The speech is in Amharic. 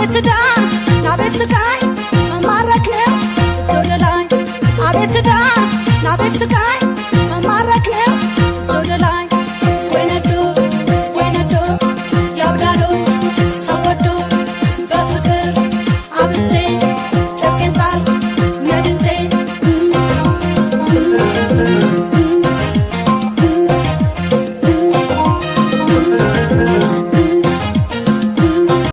አቤት ዕዳ አቤት ስቃይ መማረክ ነው እጅ ወደ ላይ። አቤት ዕዳ አቤት ስቃይ መማረክ ነው።